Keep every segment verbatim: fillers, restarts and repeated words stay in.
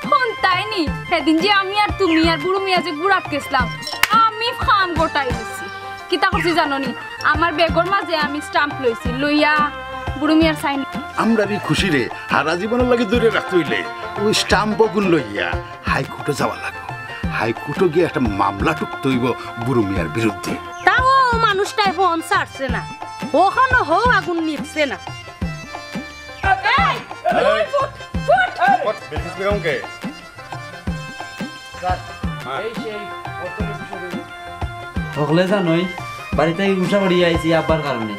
হুনতায় নি, সেদিন যে আমি আর তুমি আর বুরু মিয়া যে ঘুরাত গেছলাম, আমি কাম গটাই দিছি। কিতা করছি জানো নি? আমার ব্যাগর মাঝে আমি স্ট্যাম্প লইছি, লইয়া বুরু মিয়ার সাইন। আমরার ই খুশিরে হারা জীবনর লাগি ধরি রাখতে অইলে অউ স্ট্যাম্প অগুন লইয়া হাইকোর্টো যাওয়া লাগবো। হাইকোর্টো গিয়া একটা মামলা ঠুকতে অইবো বুরু মিয়ার বিরুদ্ধে। তাও অউ মানুষটায় ফোন ছাড়ছে না, অখনো হউ আগুন নিভছে না। এই, ফুট, ফুট। হকলে জানোই, বাড়িত গুসা করিয়া আইছি আব্বার কারণে,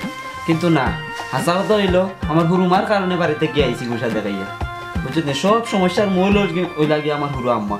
কিন্তু না, হাছা কথা অইলো, আমার হুরু মার কারণে বাড়িত গিয়া আইছি গুসা দেখাইয়া। বুঝছো নি? সব সমস্যার মূল অইল-, অইলা গিয়া আমার হুরু আম্মা।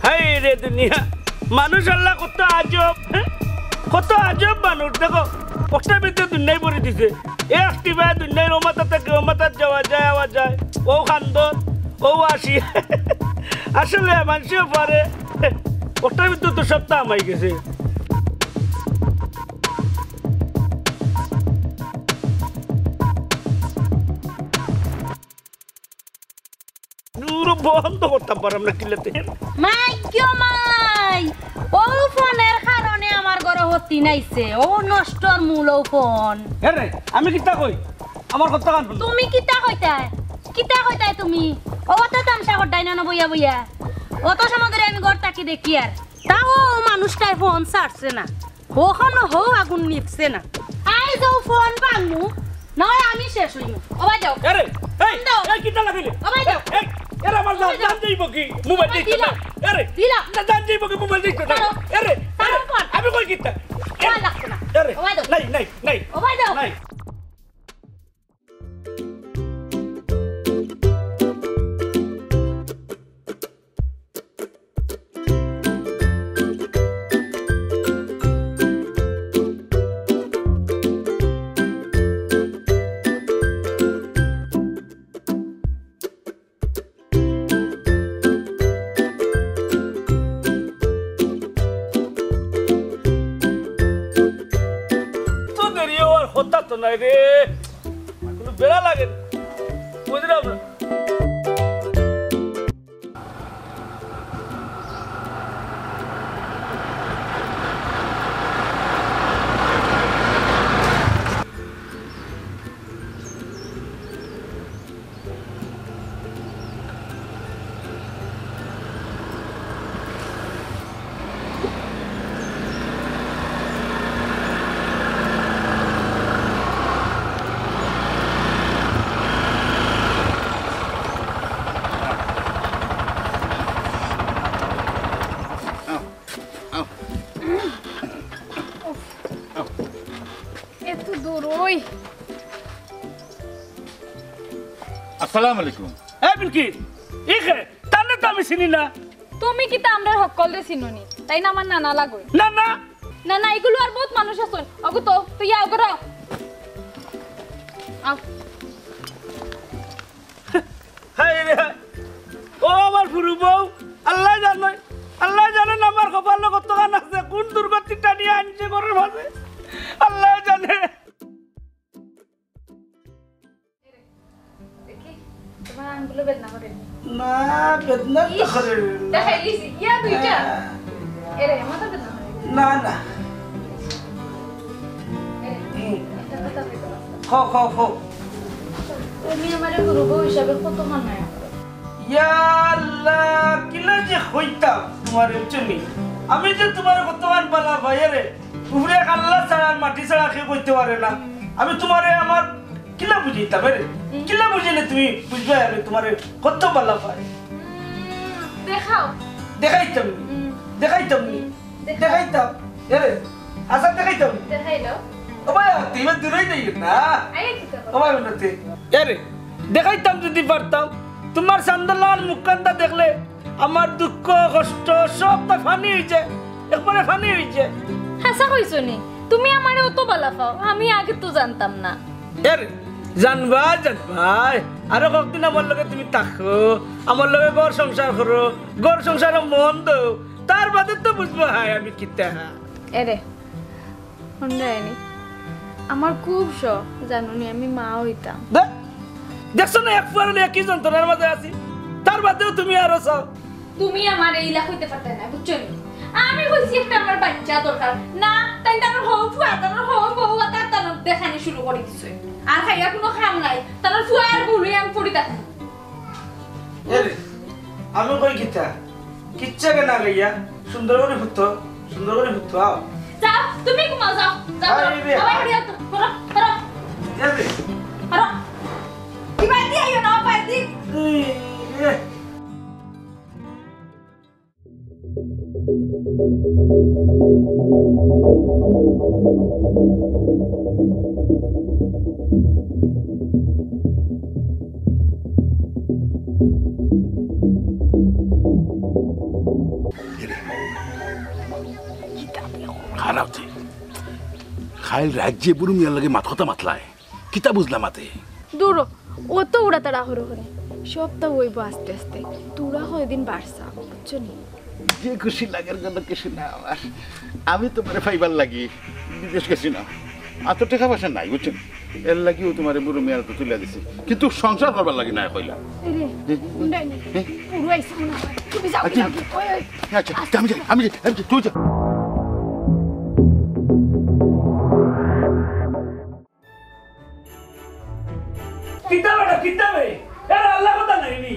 হায় রে দুনিয়া, মানুষ আল্লাহ কত আজব, হ্যাঁ? কত আজব মানুষ। দেখো, অটার ভিতরে দুনিয়ায় ভরি দিছে। এক টিপায় দুনিয়ার ও মাথা থাকি ও মাথাত যাওয়া যায়, আওয়া যায়। অউ কান্দর, অউ আসি। আসলে মানুষে পারে, অটার ভিতরে তো সবতা হামাই গেছে। দূর বন্ধ করতাম পারলাম না কিলাতে। মাই গো মাই, অউ ফোনর কারণে আমার ঘরো হতি নাইছে, অউ নষ্টর মূল অউ ফোন। এরে, আমি কিতা কই? আমার কথা কান হুনো। তুমি কিতা কইতায়? কিতা কইতায় তুমি? অউ অত তামশা করতায় না, না বইয়া বইয়া। অত সময় ধরি আমি ঘর থাকি দেখিয়ার। তাও অউ মানুষটায় ফোন ছাড়ছে না। অখনো হউ আগুন নিভছে না। আইজ অউ ফোন ভাঙমু, নায় আমি শেষ অইমু। ও ভাই যাও। এরে, এই, যাও। এই কিতা লাগাইলে? ও ভাই যাও। এই, এরে আমার জান, ও ভাই যাও। জান যাইবো কি? মোবাইল ও ভাই দেখতো না। দিলাম। এরে, দিলাম। না, জান যাইবো কি? মোবাইল দেখতো না। ছাড়ো। এরে, ছাড়ো এরে, ফোন। আমি কই কিতা? ফোন লাগতো না। এরে, ও ভাই যাও। নাই, নাই, নাই। ও ভাই যাও। নাই। তো দেরি অওয়ার কথা তো নাই রে, কুনু বেড়া লাগে না। বুঝলাম না। এত দূর ওই। আসসালামু আলাইকুম। এই বিলকিস, ই কে? তারে তো আমি চিনি না। তুমি কিতা আমরার হক্কলরে চিনো নি? তাইন আমার নানা লাগইন। না, না। না, না, ইগুলো আর বউত মানুষ আছইন। অগু তো, তুই আও ঘরো। আও। হায় রে হায়। ও আমার ফুরু বউ, আল্লায় জানইন, আল্লায় জানইন আমার কপালো কতখান আছে, কুন দুর্গতি টানিয়া আনছে ঘরর মাঝে। আল্লায় জানে। দেখি, তোমার আঙ্গুলো বেদনা করে নি? না, বেদনা তো ইস, করে না। দেখাই দিছি, ইয়া দুইটা। হ্যাঁ। এরে, মাথা বেদনা করে নি? না, না। এরে, হুম। একটা কথা কইতে পারতাম। ক, ক, ক। তুমি আমারে গুরু বউ হিসাবে কত মানায় করো? ইয়া আল্লাহ, কিলা যে কইতাম তোমারে, বুঝছো নি? আমি যে তোমারে কতখান বালা পাই, এরে, উপরে এক আল্লাহ ছাড়া আর মাটি ছাড়া কেউ কইতে পারে না। আমি তোমারে আমার কিলা বুঝাইতাম, এরে? হুম। কিলা বুঝাইলে তুমি বুঝবায় আমি তোমারে কত বালা পাই? উম, দেখাও। দেখাইতাম নি? হুম। দেখাইতাম নি? হুম, দেখাও। দেখাইতাম। এরে, আচ্ছা দেখাইতাম নি? দেখাইলাও। ও ভাই, তুই এবার দূরই নেই না। আরে কি করবো? ও ভাই, উন্নতি। এরে, দেখাইতাম যদি পারতাম, তোমার চান্দলার মুখখানটা দেখলে আমার দুঃখ, কষ্ট সবটা ফানি অইছে, একবারে ফানি অইছে। হাছা কইছো নি? তুমি আমারে অত বালা পাও, আমি আগে তো জানতাম না। এরে, জানবায়, জানবায়। আরো কতদিন আমার লগে তুমি থাকো, আমার লগে ঘর সংসার করো, ঘর সংসারো মন দেও, তার বাদে তো বুঝবায় আমি কিতা। এরে, হুনরায়নি, আমার খুব শখ, জানো নি, আমি মা অইতাম। দে-, দেখছো না, এক ফুয়ার লইয়া কি যন্ত্রণার মাঝে আছি, তার বাদেও তুমি আরো চাও। তুমি আমারে ইলা কইতে পারতায় না, বুঝছো নি? আমি কইছি একটা আমার বাচ্চা দরকার। না, তাইন তানর হউ ফুয়া, তানর হউ বউ, আর তার তানর দেখানি শুরু করি দিছে। আর খাইয়া কুনু কাম নাই, তানর ফুয়া আর বউ লইয়া আমি পড়ি থাকমু। এরে, আমি কই কিতা? কিচ্ছা কেনে গাইয়া? সুন্দর করি ফুত্ত, সুন্দর করি ফুত্ত, আও। যাও, তুমি ঘুমাও, যাও, যাও, আরে করো। রে। বাবা, ঘরে যাও তো, করো, করো। এরে। করো। কি বাদ দিয়ে আইও না, বাদ দিয়ে। এই রে। খারাপ যে। খাইল রাইত যে বুরু মিয়ার লগে মাত কথা মাতলায়। কিতা বুঝলাম আতে? দূর, অত উড়াতাড়া করো কেনে। সবতা অইবো আস্তে আস্তে। তোরা কয়দিন বাড়ছা, বুঝছো নি? যে খুশি লাগের কোনো কিছু না আমার। আমি তোমারে পাইবার লাগি বিদেশ গেছি না। অত টেকা পয়সা নাই, বুঝছো নি? এর লাগিও তোমারে বুরু মিয়ার আতো তুলিয়া দিছি। কিন্তু সংসার করবার লাগি নায় কইলা। এরে, হুন্ডাই নি। পুরো আইছে মনে হয়। তুমি যাও, আচ্ছা। যাও, ওই, ওই। আচ্ছা, আমি যাই, আমি যাই, আমি যাই, তুই যা। কিতা বেটা, কিতা বে? এর আল্লাহ কথা নাই নি?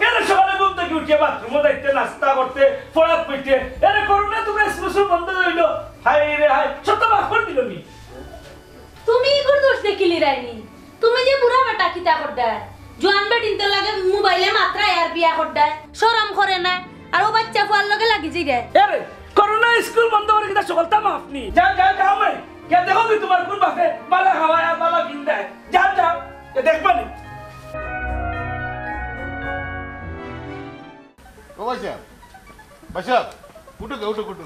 এর সকালে ঘুম থাকি উঠিয়া বাথরুমো যাইতে, নাস্তা করতে, পড়া পড়তে, এর করোনা তুমি স্কুল বন্ধ অইলো। হায় রে হায়, সব তো মাফ করি দিলো নি। তুমি ইগুর দোষ দেখিলিরায়নি? তুমি যে বুড়া বেটা কিতা করদায়? জোয়ান বেটিন্তর লগে মোবাইলে মাতরায় আর বিয়া করদায়। শরম করে না? আর অউ বাইচ্চা ফুয়ার লগে লাগি যাইরায়। এরে, করোনা স্কুল বন্ধ করি কিতা সকালতা মাফ নি? যাও, যাও, যাও মে। গিয়া দেখো কি তোমার কুন বাপে বালা খাওয়ায় আর বালা পিন্দায়। যাও, যাও, এ দেখবা নি। ও ভাইসাব, ভাইসাব, উঠো গা, উঠো, উঠো।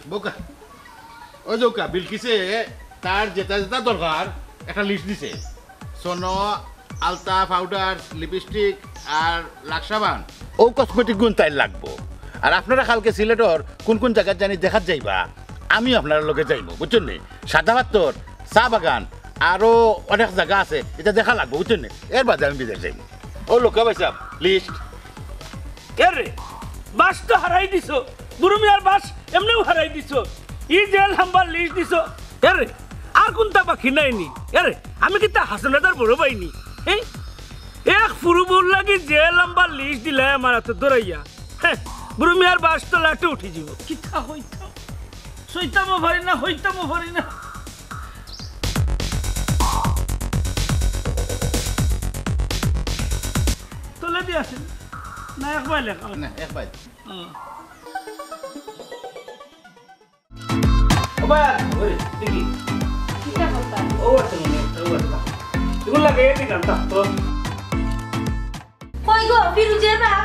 বউক্কা। ও যৌক্কা, বিলকিসে তার যেতা যেতা দরকার একটা লিস্ট দিছে। সোনো, আলতা, পাউডার, লিপস্টিক আর লাক্স সাবান। অউ কসমেটিক গুন তাইর লাগবো। আর আপনারা কালকে সিলেটর কুন কুন জাগাত জানি দেখাত যাইবা, আমিও আপনারার লগে যাইমু, বুঝছইন নি? সাদা পাথর, চা বাগান, আরো অনেক জাগা আছে, ইটা দেখা লাগবো, বুঝছইন নি? এর বাদে আমি বিদেশ যাইমু। ও লোকা ভাইসাব, লিস্ট। এরে, বাঁশ তো হারাই দিছো, বুরু মিয়ার বাঁশ এমনেউ হারাই দিছো। ই যে লাম্বা লিস্ট দিছো, এরে, আর কুনটা বাকি নাই নি? এরে, আমি কিতা হাসান দাদার বড় ভাই নি? এই এক ফুরু বউর লাগি যে লাম্বা লিস্ট দিলায় আমার আতো ধরাইয়া, হে, বুরু মিয়ার বাঁশ তো লাটে উঠি যিবো। কিতা কইতাম, সইতামও পারি না, কইতামও পারি না। তলেদি আছে না, একবার লেখা। না, একবার। ও। ও ভাই, ওই, দেখি। কিতা করতা? ও আছে মনে হয়, ও আছে। এগুলো লাগে, এই দিলাম, থাক তো। কই গো, ফিরুজের বাপ?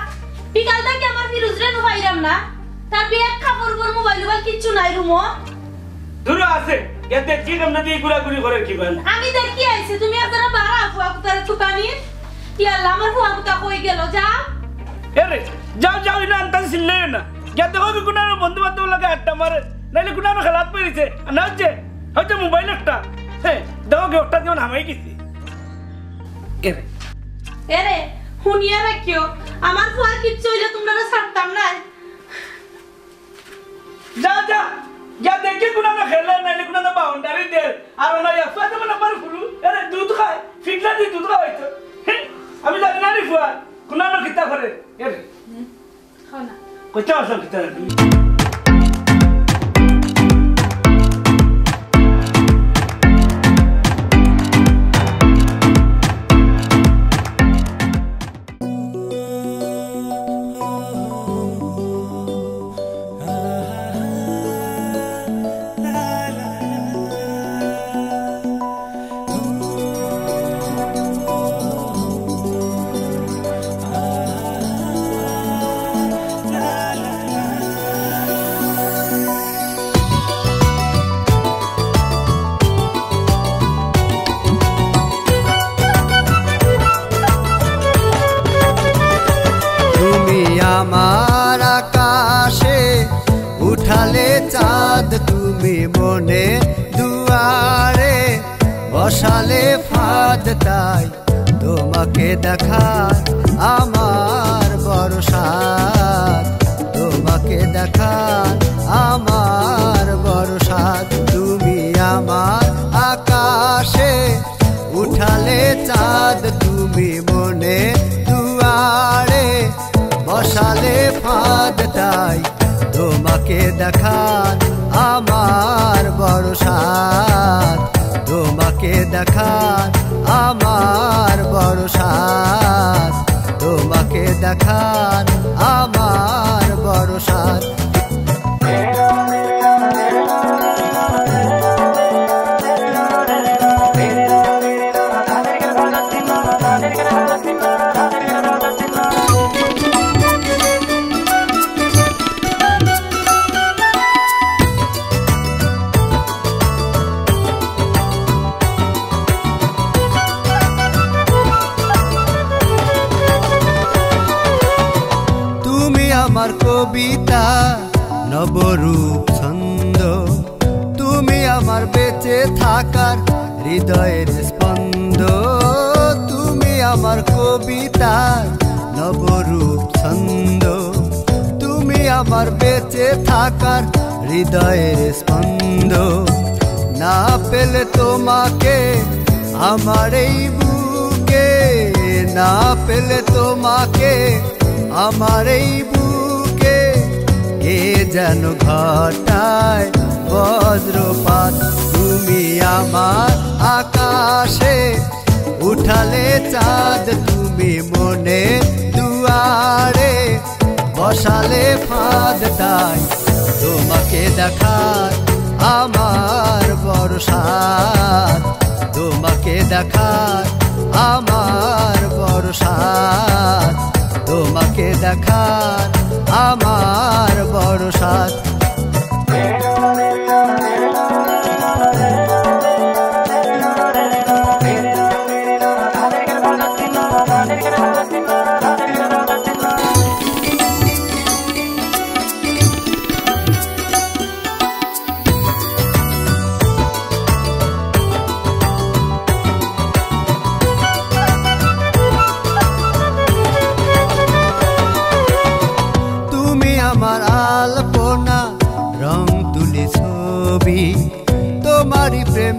বিকাল থাকি আমার ফিরুজরে নু পাইরাম না। তার ব্যাগ, কাপড়, মোবাইল, মোবাইল কিচ্ছু নাই রুমো। দূরে আছে, এতে কি কেমনে দিয়ে ঘুরাঘুরি করে কি বল? আমি দেখি আইছি, তুমি একজনে বাড়া ফুয়া কুতারে তুকানি। ইয়া আল্লাহ, আমার ফুয়া কুতা কই গেল? যাও। এরে, যাও, যাও, ইনো আন্তাজ চিল্লাইও না। গিয়া দেখো কি কুনানো বন্ধু বান্ধব লগে আড্ডা মারে, নাইলে কুনানো খেলাত পড়িছে। আর না হচ্ছে, হয়তো মোবাইল একটা। হ্যাঁ, দেখো কি একটা যেমন হামাই গেছে। এরে। এরে, হুনিয়া রাখিও, আমার ফুয়ার কিচ্ছু হইলে তোমরা ছাড়তাম না। যা, যা, গিয়া দেখি কুনানো খেলে, নাইলে কুনানো বাউন্ডারি দে। আর ওনা ইয়া ফুয়া যেমন আমার ফুরু, এরে দুধ খায়, ফিটলা দি দুধ খাওয়াইতো। হে, আমি জানি না রে ফুয়া, কুনানো কিতা করে। এরে। হুম, খাও না। কইতে পারছো কিতা? তুমি আমার আকাশে উঠালে চাঁদ, তুমি মনে দুয়ারে বসালে ফাঁদ, তাই তোমাকে দেখার আমার বড় সাধ, তোমাকে দেখার আমার বড় সাধ। তুমি আমার আকাশে উঠালে চাঁদ, তুমি মনে দুয়ারে বসালে ফাঁদ, তাই তোমাকে দেখার আমার বড় সাধ, তোমাকে দেখার আমার বড় সাধ, তোমাকে দেখার আমার বড় সাধ। তুমি আমার কবিতা নবরূপ ছন্দ, তুমি আমার বেঁচে থাকার হৃদয়ের স্পন্দ। তুমি আমার কবিতার নবরূপ ছন্দ, তুমি আমার বেঁচে থাকার হৃদয়ের স্পন্দ। না পেলে তোমাকে আমার এই বুকে, না পেলে তোমাকে আমার এই বুকে, কে যেন ঘটায় বজ্রপাত। তুমি আমার আকাশে উঠালে চাঁদ, তুমি মনে দুয়ারে বসালে ফাঁদ, তাই তোমাকে দেখার আমার বড় সাধ, তোমাকে দেখার আমার বড় সাধ, তোমাকে দেখার আমার বড় সাধ।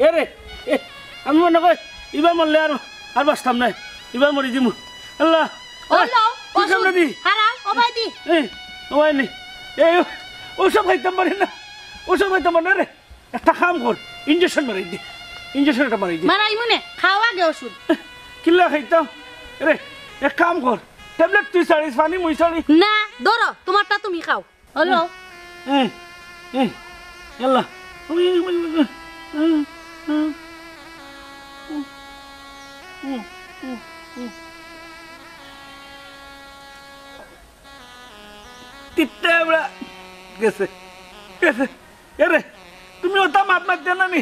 এরে, এ, আমি মনে করি ইবার মরলে আর, আর বাঁচতাম নায়। ইবার মরি যিমু। আল্লাহ, ওলো, তুই ওষুধ, সামনে দি। হারাম, ও ভাই দি। এ, ও ভাই নি। এই, ও, ওষুধ খাইতাম পারি না। ওষুধ খাইতাম পারি না রে। একটা কাম কর, ইঞ্জেকশন মারাই দে। ইঞ্জেকশন একটা মারাই দে। মারাইমু নে, খাও আগে ওষুধ। কিলা খাইতাম? রে, এক কাম কর, ট্যাবলেট তুই ছাড়িস, পানি মুই ছাড়ি। না, ধরো, তোমারটা তুমি খাও। হলো? এ, এ, আল্লাহ। তিতটা আমরা গেছে, গেছে। এরে, তুমি ওটা মাত মাত দেনা নি।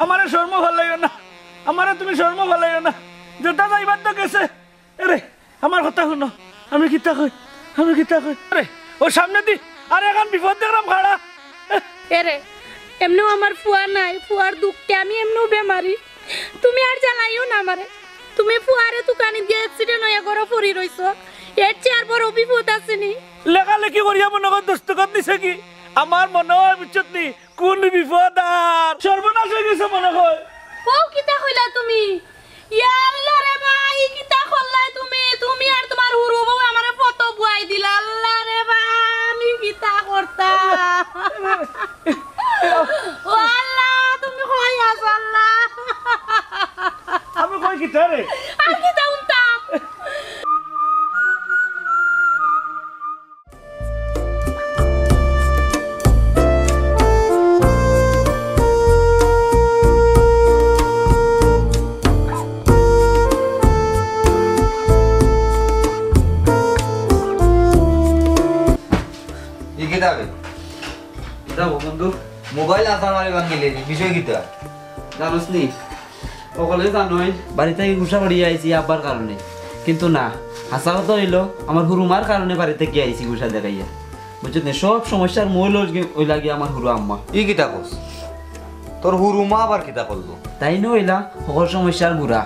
আমারে শর্ম ফালাইও না, আমারে তুমি শর্ম ফালাইও না। যেটা যাইবার তো গেছে। এরে, আমার কথা হুনো, আমি কিতা কই, আমি কিতা কই। আরে, ও সামনে দি, আরে, এখন বিপদ দেখলাম খাড়া। এরে, এমনেও আমার ফুয়া নাই, ফুয়ার দুঃখে আমি এমনেও বেমারি। তুমি আর জ্বালাইও না আমারে। তুমি ফুয়ারে তুকানি দিয়া অ্যাক্সিডেন্ট হইয়া ঘরো পড়ি রইছো। এর চেয়ে আর বড় বিপদ আছে নি? লেখালেখি করিয়া মনে কর দস্তখত দিছে কি? আমার মনে হয় বুঝছত নি, কোন বিপদ আর সর্বনাশ হয়ে গেছে মনে হয়। ও কিতা কইলা তুমি? ইয়া আল্লাহ রে ভাই, ই কিতা করলাই তুমি? তুমি আর তোমার হুরু বউ আমারে ফটো বুয়াই দিলা। আল্লাহ রে ভাই, আমি কিতা করতাম? ও আল্লাহ, তুমি কই আছো আল্লাহ? আমি কই কিতা রে? আর কিতা হুনতাম? ই কিতা বে? কিতা গো বন্ধু? মোবাইল আছাড় মারি ভাঙিলে, বিষয় কিতা? জানোস নি? সকলে জানোই, বাড়ি থাকি গুসা করিয়া আইছি আব্বার কারণে। কিন্তু না, হাছা কথা অইলো, আমার হুরুমার কারণে বাড়ি থাকি আইছি গুসা দেখাইয়া। বুঝছত নি? সব সমস্যার মূল অইল-, অইলা গিয়া আমার হুরু আম্মা। ই কিতা কস? তোর হুরুমা আবার কিতা করলো? তাইন অইলা সকল সমস্যার গুড়া।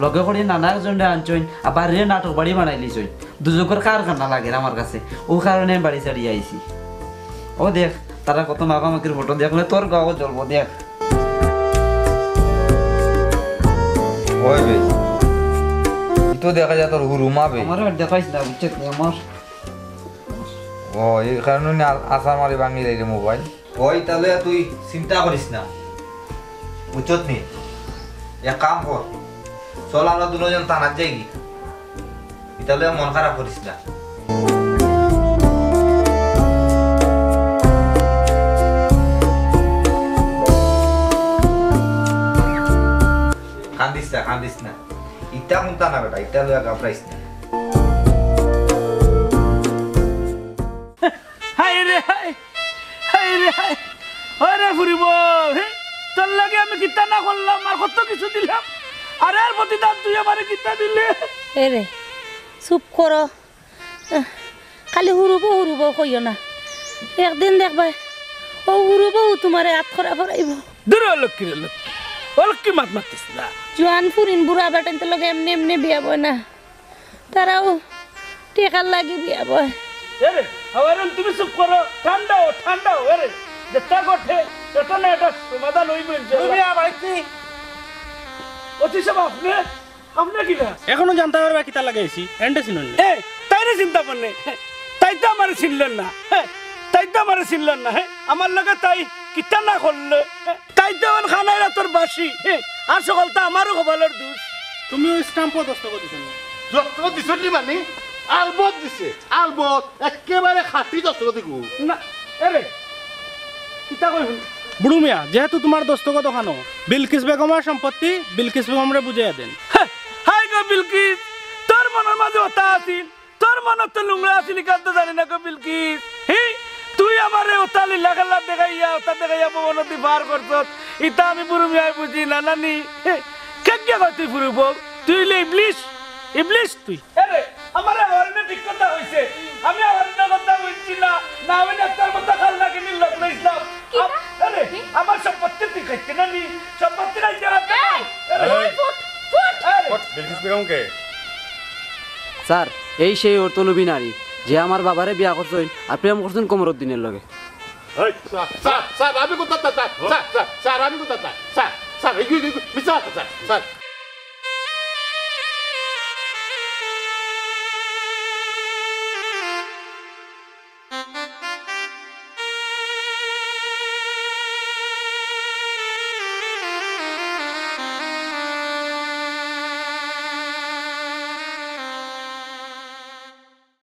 লগে করি নানা একজনরে আনছইন, আবার রে নাটক বাড়ি বানাইলিছইন। দুজকর কারখানা লাগের আমার কাছে, অউ কারণে আমি বাড়ি ছাড়িয়া আইছি। ও দেখ, তারা কত মাখামাখির ফটো দেখলে তোর গাও জ্বলবো, দেখ। ওই বে, ই তো দেখা যায় তোর হুরুমা বে। আমারে আর দেখাইস না, বুঝছত নি আমার। ও, ই কারণে নি আ-, আছাড় মারি ভাঙিলাই রে মোবাইল। ওই, তাহলে তুই চিন্তা করিস না, বুঝছত নি? এক কাম কর, চল আমরা দুইজন থানাত যাই গি। ইতা লইয়া মন খারাপ করিস না। কান্দিস না, কান্দিস না। ইতা কুন্তা না বেটা, ইতা লইয়া ঘাবড়াইস না। হায় রে হায়, হায় রে হায়। ওরে ফুরিব, হে, তোর লাগি আমি কিতা না করলাম, আর কত কিছু দিলাম। আর এর প্রতিদান তুই আমারে কিতা দিলে? এ রে, চুপ করো। আহ, খালি হুরুবো, হুরুবো কইও না। একদিন দেখবায়, অউ হুরুবো তুমারে আত করা পড়াইবো। দূর হ লক্ষ্মী রে লক্ষ্মী। অলক্ষ্মী মাত মাতিস না। জোয়ান ফুরিন বুড়া বেটাইন্তর লগে এমনে এমনে বিয়া বয় না। তারাও টেকার লাগি বিয়া বয়। এ রে, হাওয়ারুন, তুমি চুপ করো, ঠান্ডা অও, ঠান্ডা অও। এ রে, যেটা ঘটে, এটা না এটা সমাধান অইবো ইনশাআল্লাহ। তুমি আর বাড়িত নি? অতি সাব, আপনে, আপনে কিলা? এখনো জানতা পারবা কিতা লাগাইছি, এন্ডে চিনইন না। এ, তাইরে চিনতা পারনে? তাই তো আমারে চিনলেন না। এ, তাই তো আমারে চিনলেন না। এ, আমার লগে তাই কিতা না করলে? এ, তাই তো অখন খানায় রাতর বাসি, হে, আর সকলতা আমারও কপালর দুষ। তুমি অউ স্ট্যাম্পো দস্তখত দিছো নি? দস্তখত দিছো নি মানে? আলবত দিছে, আলবত, একেবারে খাঁটি দস্তখত দিগু। না, এ রে, কিতা কই হুনি? বুড়ু মিয়া, যেহেতু তুমার দস্তখত অখানো, বিলকিস বেগমর সম্পত্তি বিলকিস বেগমরে বুঝাইয়া দেন। হা, হায় গো বিলকিস, তোর মনর মাঝে অতা আছিল, তোর মনত তো লুংড়া আছিল, ইখান তো জানি না গো বিলকিস। হি, তুই আমারে অতা লীলা খেলা দেখাইয়া, অতা দেখাইয়া ভবনদী পার করছস, ইতা আমি বুড়ু মিয়ায় বুঝি না, নানি। হে, কে কে কয় তুই ফুরিব? তুই অইলে ইবলিশ, ইবলিশ তুই। এ রে, আমারে হাওয়ারুনে ঠিক কথা কইছে, আমি হাওয়ারুনর কথা বুঝছি না, না অইলে তোর মতো খাল নাকি নীল লোক লইছিলাম। কিতা? আরে, আমার সম্পত্তি তুই খাইতে না নি? সম্পত্তি নাই দেওয়া। এই, এ রে। Foot, foot. এ রে। ফুট, বিলকিস বেগম কে? স্যার, এই সেই অর্থলোভী নারী, যে আমার বাবারে বিয়া করছইন আর প্রেম করছইন কমরুদ্দিনর লগে। এই, স্যার, স্যার, স্যার, আমি কুন্তা, স্যার, স্যার, স্যার, স্যার, আমি কুন্তা, স্যার, স্যার, স্যার, এই, এই, এই, মিছা কথা, স্যার, স্যার।